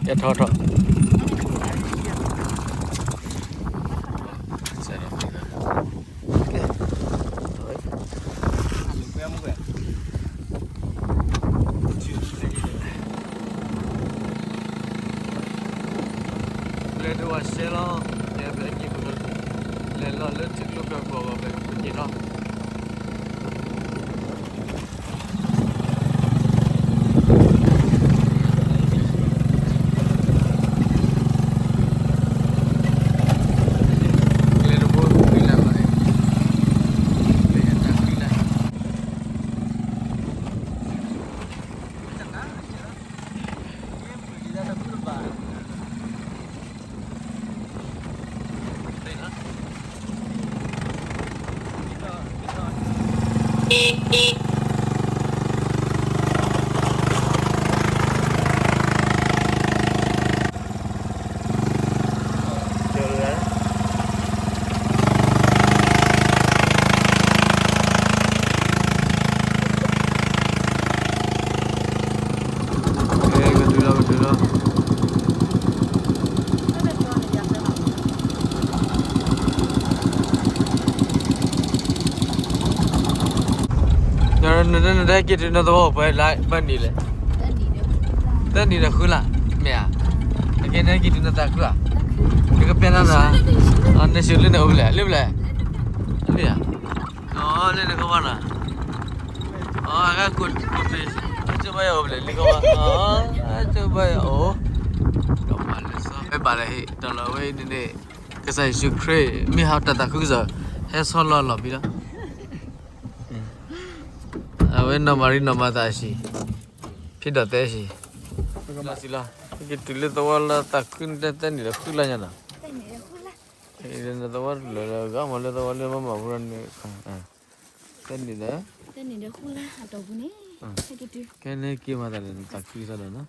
ကဲထီၣ်ထီၣ် လဲၤဒိးဝဲရှဲလီၤ, လဲၤဖဲက့ၤ, လဲၤလီၤလၢထံကျိဖဲပှၤဂီၤဖဲပက့ၤထီၣ် ကတုၤလီၤ ကတုၤလီၤ နတဟဲက့ၤတုၤနသဝီပှဲၤလၢဘၣ်နံၤလဲၣ်, သၢနံၤဒီးဃုလါ, မ့ၢ်ဧါ, အကဲနဟဲက့ၤတုၤနသးခုဧါ, နကပျဲနၤနီၤ, နဆှၢလၢနအိၣ်ဖဲလဲၣ်, လၢဖဲလဲၣ်, လၢဧါ, လၢနကဘၣ်နီၤ, အကကိး, ကဘၣ်ယၤအိၣ်ဖဲလဲၣ်, လၢကဘၣ်, ကဘၣ်ယၤအိၣ်, ကဘၣ်လၢစီ ဝဲဘၣ်လၢဟ့ၣ်တၢ်လီၤဝဲအံၤန့ၣ်န့ၣ်, ကစၢ်ယ့ၣ်ၡူးခရံာ် မ့ၢ်ဟးတၢ်သးခုကစီၣ်, ဟဲဆီလီၤလီၤဖဲလီၤ, အဝဲနီၢ်မၤရံနီၢ်မၤသးအဟံၣ်, ဖံဒီးသဲဟံၣ်, လီၤစံးလီၤ, ဟဲက့ၤတုၤလၢသဝီလၢသးခုန့ၣ် သၢနံၤဒီးဃုလါညါနီၤ, သဝီတလၢာ်လၢဂၤမ့ၢ်လၢသဝီလၢမၤမၤဖိန့ၣ်, သၢနံၤဒီး, သၢနံၤဒီးဃုလါအတီၢ်ပူၤန့ၣ်, ဟဲက့ၤတုၤ, ခဲန့ၣ်က့ၤမၤသးဒီးနသးခုကစီၣ်ဒီးနီ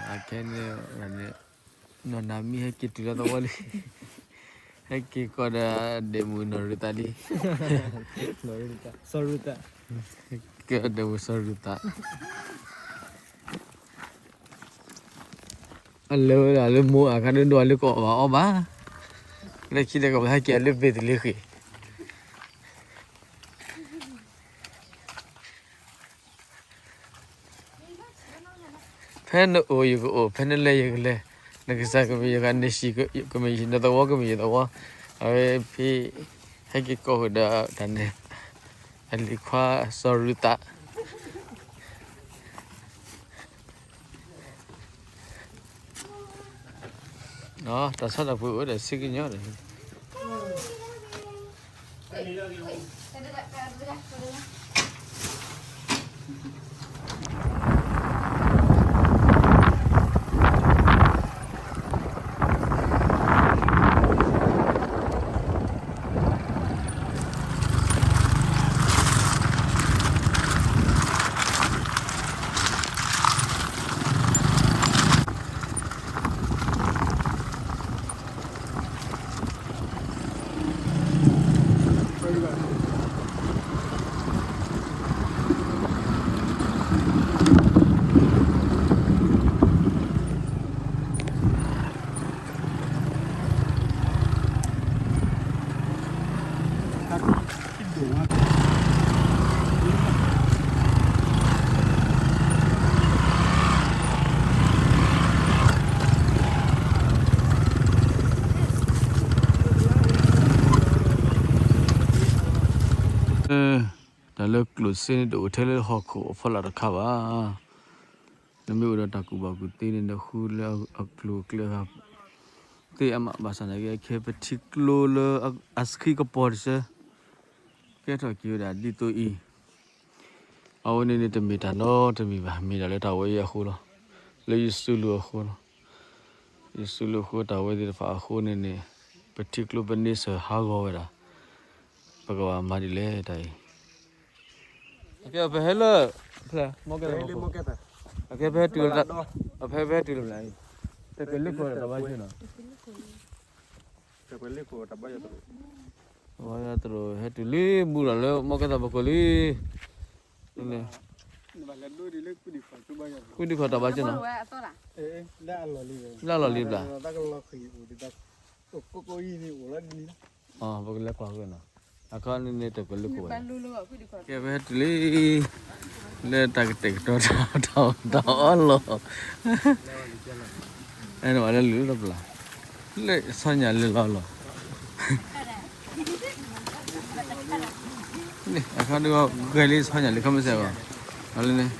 ၤ, ခဲန့ၣ်, နီၢ်နၤမံဟဲက့ၤတုၤလၢသဝီလံ, ဟဲက့ၤကီးဒီးဒဲးမုၢ်နီၢ်ရူၤသးလံ, စီၤရူၤသး, ကဲဒဲးမုၢ်စီၤရူၤသး အလဲၤဝဲဒၣ်လၢမိၢ်အခါဒိၣ်ဒိၣ်လၢကအီၣ်ဘၣ်အီဘၣ်, လၢခံဒီးကဘၣ်ဟဲက့ၤလၢဘ့းသလ့ဃ့ၣ်, ဖဲနအိၣ်ယကအိၣ်, ဖဲနလဲၤယကလဲၤ, နကစၢ်ကမ့ၢ်ယကစၢ်, နသဝီကမ့ၢ်ယသဝီ, အဝဲဖဲ, ဟဲက့ၤကိးဃုာ်ဒီးတၢ်န့ၣ်, အလံၤခွါစီၤရူၤသး တၢ်ဆါတၢ်ပှ့ၤအိၣ်ဒီးဆ့ကညီဒီး, တၢ်လၢကျိၣ်စ့န့ၣ် တအိၣ်ထဲလၢဟီၣ်ခိၣ်အဖီလာ်တခါဘၣ်. နမ့ၢ်အိၣ်ဒီးတၢ်ကူၣ်ဘၣ်ကူၣ်သ့န့ၣ် နဃုလၢအကျိၤအကျဲဂၤသ့အါမး ဘၣ်ဆၣ်သနာ်က့ အခဲပထံကျိလၢအဆှံကပီၤတဆၢ ကဲထီၣ်က့ၤဝဲဒၣ်ဒ်သိးအံၤ အဝဲန့ၣ်န့ၣ် တမ့ၢ်တၢ်နီတမံၤဘၣ်, မ့ၢ်ဒၣ်လၢတၢ်ဝဲအံၤအဃိလီၤ. လၢယစုလိၤအဃိလီၤ. ယစုလိၤအဃိ တၢ်ဝဲသ့ၣ်တဖၣ်အဃိန့ၣ်န့ၣ် ပထံကျိပန့ဆၢၣ်ဟးဂီၤဝဲဒၣ်, ပကဘၣ်မၤဒ်လဲၣ်တၢ်အံၤ. အကဲပဟဲလၢ, ဖဲ, မ့ၢ်ကဲ, အကဲပဟဲတုၤ, အဖဲပဟဲတုၤလၢဘျီအံၤ, တကလ့ၢ်ခိၣ်တၢ်ဘါယွၤနီၤ, တရူးဟဲတုၤလံ ဘူးလီၤလၢမ့ၢ်ကဲသးပကိးလံ, ဝံဒံခီၣ်တၢ်ဘါယွၤနီၤ, လၢအလီၢ်လံဘျီ, ပကလဲၤကွၢ်ကွၢ်နီၤ, အခီန့ၣ်န့ၣ်တကလုာ်ခိၣ်ဝဲ, ကဲဝဲတုၤလံ လၢတၢ်ကတဲာ်ကတီၤတၢ်အီၣ်လီၢ်, အဲၣ်ဒိးဘၣ်လၢလုၢ်လၢပျၢ်, လၢဆီညၣ်လၢလီၢ်လီၢ် န့ၣ် အခီဒုးဂဲၤလံဆီညၣ်လံခီမ့ၢ်စဲးဘၣ်, အလၢန့ၣ်,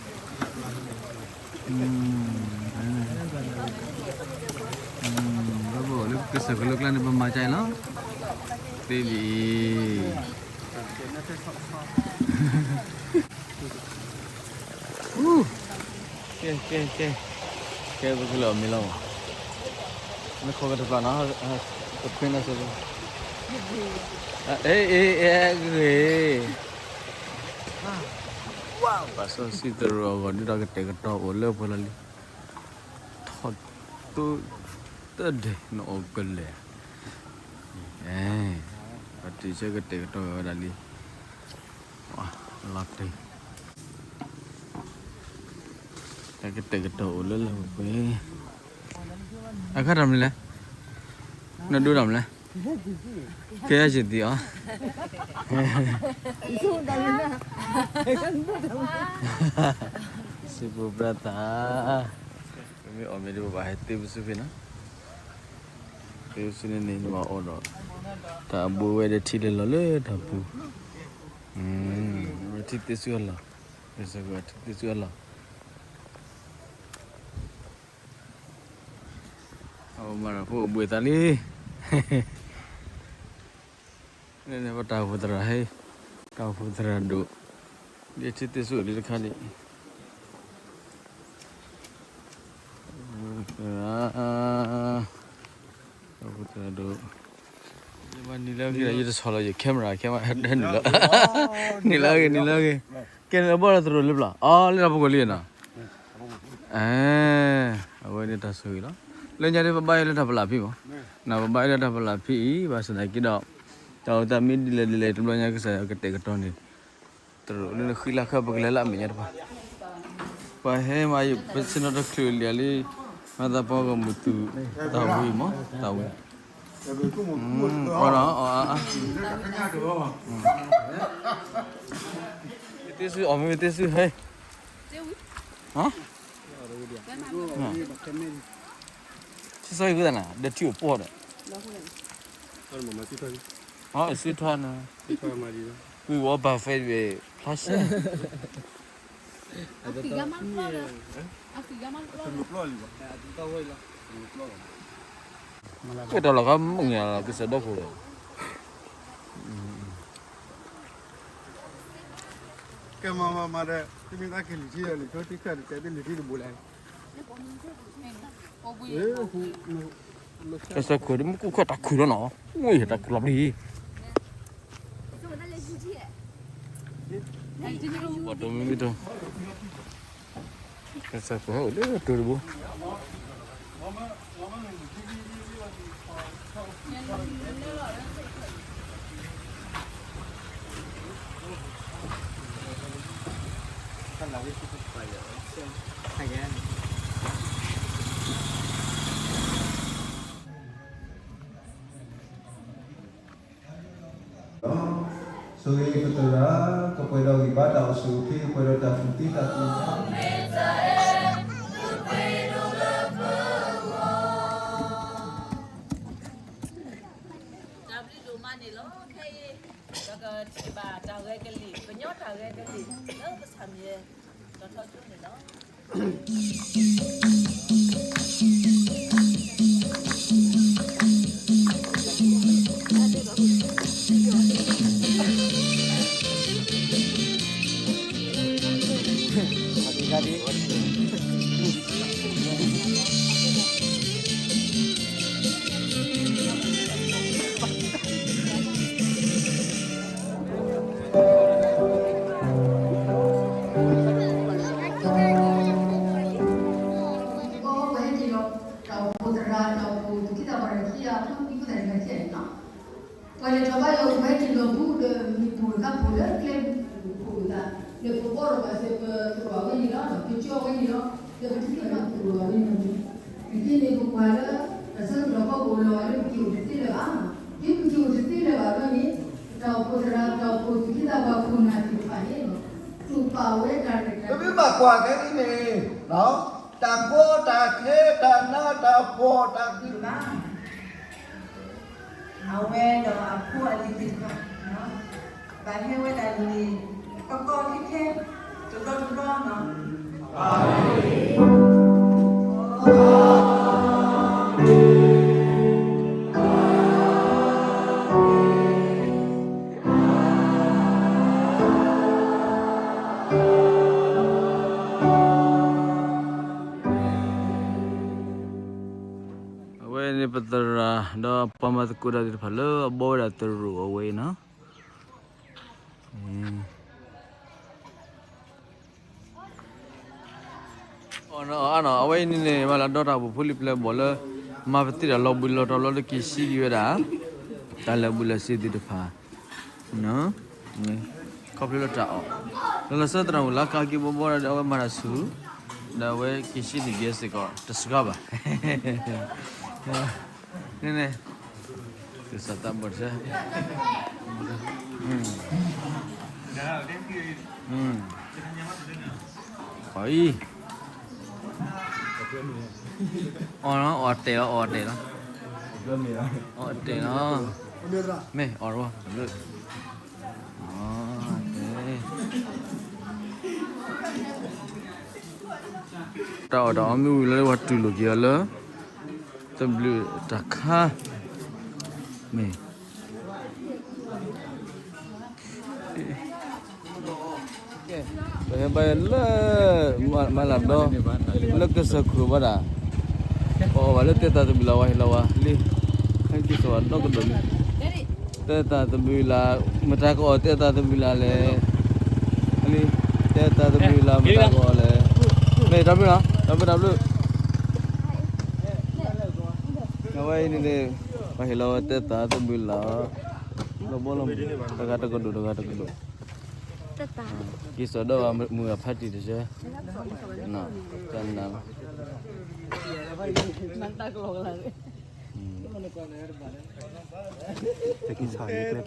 လၢပအိၣ်လၢကစၢၢ်ကလိကျါန့ၣ် ပမၤကၠဲလီၤ, သ့ဒ်အံၤ ကဲ ကဲ ကဲ ကဲ ပကလဲၤအီၣ်မ့ၤလီၤမး, မ့ၢ်ခိးကတဖျၢၣ်နီၤ, တခွ့နီၤစ့ၢ်ကီး, အဲ အဲ အဲ ဂ့ၤ, ပှၤစီဆှံသရူးအဂီၢ် ဒုးဒီးကတဲာ်ကတီၤအိၣ်လၢပှဲၤလီၤလံ, ထီၣ်သူ တဒဲးနအိၣ်ကလဲာ်, ပှၤတုၤဆၢကတဲာ်ကတီၤဝဲဒၣ်လံ, လီၤတံၢ် တၢ်ကတဲာ်ကတီၤအိၣ်လၢလၢပှဲၤပှဲၤ, အခါတၢ်မနုၤလဲၣ်, နဒိတၢ်မနုၤလဲၣ်, ကဲယသံၣ်အီၤ, စံးပူၤပြၢသး, ပမ့ၢ်အီၣ်မ့ၤဒီး ပဘၣ်ဟဲသ့ပစုဖဲနီၤ, သ့ပစုန့ၣ်န့ၣ် နဘၣ်အီၣ်ဒီး တၢ်အဘူးဝဲဒီးထံလၢလီၤလၢတၢ်ပူၤ, ထံသ့စုအလီၢ်, ထံသ့စုအလီၢ်, အမၤဒီးဖိအဘူးအသးလံ, န့ၣ်န့ၣ် ပတၢ်အိၣ်ဖှိၣ်သရၣ်ဟဲ, တၢ်အိၣ်ဖှိၣ်သရၣ်ဒိၣ်, ဒ်ထံသ့စုလံတခါဒံး, တၢ်အိၣ်ဖှိၣ်သရၣ်ဒိၣ်, ယမၤနံၤလၢအဂ့ၤဒီး ယတဆီၣ်လီၤယ camera ခဲမး ဟဲနုာ်လီၤ, နံၤလၢအဂ့ၤ နံၤလၢအဂ့ၤ, ကဲန့ၣ်အဘီၣ်ဒီးသရိာ်လၢပျၢ်, အီ လၢတၢ်ဖီခိၣ်လံနီၤ, အဝဲန့ၣ်တၢ်ဆိၣ်ဂ့ၤလီၤ, လၢညါဒ်ပဘၣ်အီၤလၢတၢ်ဖီလာ်ဖံးမး, နပဘၣ်အီၤလၢတၢ်ဖီလာ်ဖံးအံၤ ဘၣ်ဆၣ်သနာ်က့ဒီး တၢ်အိၣ်သးမ့ၢ်ဒ်လဲၣ်ဒ်လဲၣ် တဘျီညါကစၢ်ယွၤကတဲာ်ကတီၤန့ၣ်, တရူးလၢနဃံလၤဃၢပကလဲၤလၢအမဲာ်ညါတပၤ, ပှၤဟဲမၤယ ပဆ့ၣ်နီၤတချုးလံၤလံ, မၤသးပှၤဂီၢ်မုၢ်သူၣ်, သးဝံၤမး သးဝံၤ, အီဒီး အီအါအါ, သ့စုအီၣ်မ့ၢ်သ့စုဟဲ, ဟါ, ဆံးစီၤအံၤဝဲသးနၤ ဒီးထံအိၣ်ပှီၢ်ဒီး, ဟါ စုထွါနၤ, ဝံၤဝီၤဘၣ်ဖဲဒ်ဖျါရှဲ, ကဲတၢ်လီၤကမုၣ်ညါလီၤ ကစၢ်ဒီခိၣ်ဒီး, ကဲမၤမၤမၤဒီး တမ့ၢ်သးက့ၤလံာ်ထံဒီး လံာ်ထံတခါတကဲ တလံာ်ထံတဘူးလဲၣ်, ကစၢ်ခိၣ်ဒ်မ့ၢ်ကူၣ်ခီၣ်တၢ်ခုၣ်လီၤနီၤ, ဝံၤတၢ်ခုၣ်လီၤပျံၤ, ပှၤတိၢ်မ့ၢ်မ့ၢ်တိၢ်, ကစၢ်ခိၣ်ဟဲအိၣ်လၢတိၢ်တဘိ ဆိၣ်ဂ့ၤပသရၣ် ကပှဲၤဒီးဂံၢ်ဘါတၢ်အိၣ်ဆူၣ်အိၣ်ချ့ ကပှဲၤဒီးတၢ်ကူၣ်သ့တၢ်ကူၣ်သ့ တၢ်ဘျုးဒိၣ်မးန့ၣ်လီၤ. ခဲအံၤ ပကထံၣ်ဘၣ်တၢ်ဂဲၤကလံၣ် ကညီတၢ်ဂဲၤကလံၣ် လၢကစၢ်မံၤ တီၤထီကၠိန့ၣ်လီၤ. ပဟဲက့ၤဒီး တၢ်အိၣ်ဖှိၣ်သရၣ် တၢ်အိၣ်ဖှိၣ်သူၣ်က့သးပှၢ်တဂၤခံဂၤ ဖုဖုသးတဂၤခံဂၤန့ၣ်လီၤ. ပှၤလဲၤထီၣ်ဘါယွၤ ပဟဲက့ၤလီၤဘူးဒီး မ့ၣ်ပိၢ်တခါဖိလၢကျဲမုၢ်ခိၣ်အသး လၢပဘီထီၣ်ဘၣ်စ့ၢ်ကီး ပသရိာ်ဝဲန့ၣ်လီၤ ပကၠီဝဲန့ၣ်လီၤ လၢပထံၣ်ဘၣ်သရိာ်ဝဲန့ၣ်လီၤ. ပှၤလၢ တၢ်ဆၢကတီၢ်ဖီခိၣ်လီၤလၢပက့ၤအိၣ်တသ့လၢၤဘၣ်, ဒ်ပက့ၤအိၣ်တသ့လၢၤဘၣ်ဘၣ်န့ၣ်, ပတၢ်အိၣ်ဖှိၣ်သရၣ် ပတၢ်အိၣ်ဖှိၣ်သူၣ်က့သးပှၢ်ခိၣ်နၢ်သ့ၣ်တဖၣ်န့ၣ်, တူၢ်ပာ်ဝဲတၢ်ရဲၣ်တၢ်ကျဲၤ ပမ့ၢ်ဘၣ်ကွၢ်ကဲအံၤန့ၣ်, တၢ်ကီတၢ်ခဲ တၢ်နးတၢ်ဖှီၣ် တၢ်သံၣ်ဘၣ် အဝဲဒီးအဖိအလံၤသ့ၣ်တဖၣ်, ဘၣ်ဟဲဝဲဒၣ်လံာ်ကီကီခဲခဲ တဘျီတဘျီနီၤ. အဝဲန့ၣ်ပသရၣ် ဒီးပှၤမၤသကိးတၢ်သ့ၣ်တဖၣ်လၢအဘီဝဲဒၣ် သရူး အဝဲအံၤနီၤ. အနီၤ အနီၤ အဝဲအံၤန့ၣ်န့ၣ် မၤလၢဒီတၢ်အိၣ်ဖှိၣ်ဖိလံၤပျဲၢ်ဘီၣ်လၢ မၤပသံတၢ်လီၤဘှံးလီၤတီၤလီၤလၢက့ၤဆံးဒံးဝဲဒၣ် တၢ်လၢာ်ဘူၣ်လၢာ်စ့ၤသ့ၣ်တဖၣ် ခီဖျိလၢတၢ်အီၣ် လၢလီၤဆီသရၣ်မုၣ်လၢကဟဲက့ၤဘီဘီဒီး အဝဲမၤတၢ်ဆူၣ် ဒီးအဝဲက့ၤဆံးန့ၣ်က့ၤစ့ၢ်ကီး တစှၤဘၣ် န့ၣ်န့ၣ် ကစၢ်သးဘီၣ်တစဲး အံၤ အီၣ်နီၤ အီၣ်တဲာ်လီၤ အီၣ်တဲာ်လီၤ အီၣ်တဲာ်လီၤ မ့ၢ်အီၣ်လီၤ တၢ်အီၣ်တၢ်အီမ့ၢ်ဝံၤလၢပှၤတူၢ်လိာ်က့ၤအီၤလၢ သဘျုးတၢ်ခါ မ့ၢ် ပဟဲဘါယွၤလၢ မၤလၤဒီ လၢကစၢၢ်ခိၣ်ဘၣ်ဒၣ် ပအီၣ်ဘၣ်လၢတဲသးသဘျုးလၢ်ဝါဟ့ၣ်လီၤဝါလံ ဟဲက့ၤစိာ်ဝဲဒီကဒိၣ်လံ တဲသးသဘျုးလၢ် မတၤကအီၣ်တဲသးသဘျုးလၢ်လဲၣ် လံ တဲသးသဘျုးလၢ် မတၤကအီၣ်လဲၣ် မ့ၢ်တၢ်ဘျုးနီၤ တၢ်ဘျုးတၢ်ဘျုး အဝဲအံၤန့ၣ်န့ၣ် ပှၤဟ့ၣ်လီၤဝဲတဲသးသဘျုးလၢ် လီၤဘီလီၤမုၢ် တဂၤတကဒိၣ် တဂၤတကဒိၣ် က့ၤစိာ်ဒီးမုၢ်အဖါတံၢ်တစဲး တၢ်နး တက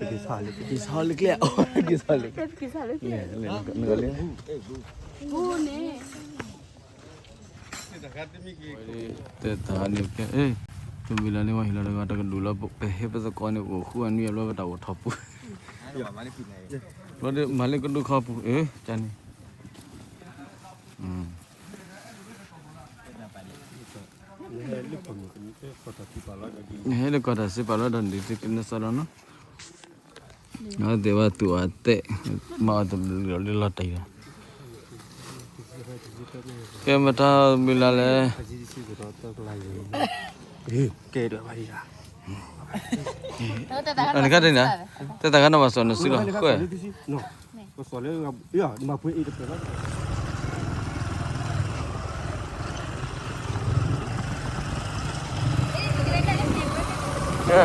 ့ၤဆါလၢကျဲ တက့ၤဆါလၢကျဲ တက့ၤဆါလၢကျဲ နဂၤလၢ တဲသးန့ၣ်ကဲ သဘျုးလၢ်န့ၣ် ဝဲဟ့ၣ်လီၤတဂၤတကဒိၣ်လၢ ပဟ့ၣ်ပသကိးန့ၣ် အိၣ်ဃုအနွံအဘျီပတၢ်အိၣ်ထီၣ်ပူၤ ဘျီဒီးမၤလၢကဒိၣ်ခီပူၤ အၢ ကန့ၣ် နဟဲလၢကီၢ်တၢ်စ့ပာ်လီၤဒီး ဒ်သိးကနၢ်စၢ်လီၤနီၤ နသ့ၣ်ဘၣ်သူၣ်အီၤသဲး မၤအီၤတဘျုးလီၤလၢလီၤတံၢ်လီၤ ကဲမတၤဘျုးလၢ်လဲၣ် ကဲဒၣ်ဘၣ်ယၤ နကတၢၢ်န့ၣ် တၢ်တခါန့ၣ်ဘၣ်စီၤနစုလီၤ ဃဲ ကစီၤလၢ မၤပှဲၤအံၤတဖျၢၣ်လီၤ ကဲ